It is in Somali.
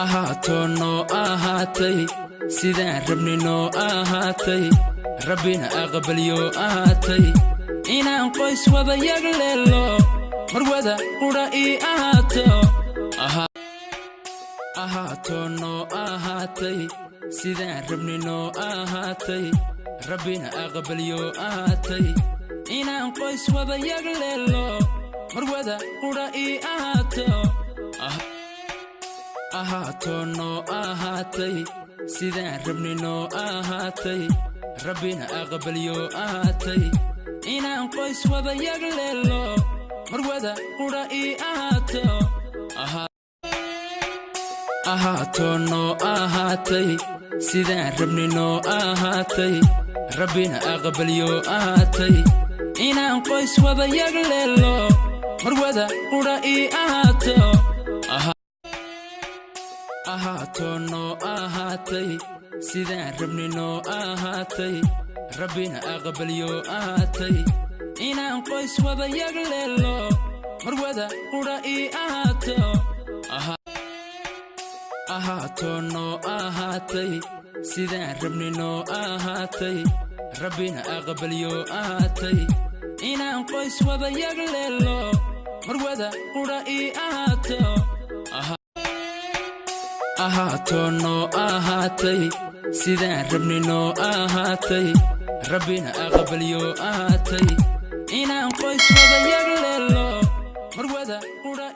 Ahaato noo ahaatay sidaan rabni noo ahaatay, Rabbina aqbalyo ahaatay inaan qoys wada yagleelo, marwada qudha ii ahaato. Ahaato noo ahaatay sidaan rabni noo ahaatay, Rabbina aqbalyo ahaatay inaan qoys wada yagleelo, marwada qudha ii ahaato. Ahaato noo ahaatay sidaan rabni noo ahaatay, Rabbina aqbalyo ahaatay inaan qoys wada yagleelo, marwada qudha ii ahaato. Ahaato noo ahaatay sidaan rabni noo ahaatay, Rabbina aqbalyo ahaatay inaan qoys wada yagleelo, marwada qudha ii ahaato. Ahaato noo ahaatay sidaan rabni noo ahaatay, Rabbina aqbalyo ahaatay inaan qoys wada yagleelo, marwada qudha ii ahaato. Ahaato noo ahaatay sidaan rabni noo ahaatay, Rabbina aqbalyo ahaatay inaan qoys wada yagleelo, marwada qudha ii ahaato. Ahaato noo ahaatay sidaan rabni noo ahaatay, Rabbina aqbalyo ahaatay inaan qoys wada yagleelo, marwada qudha.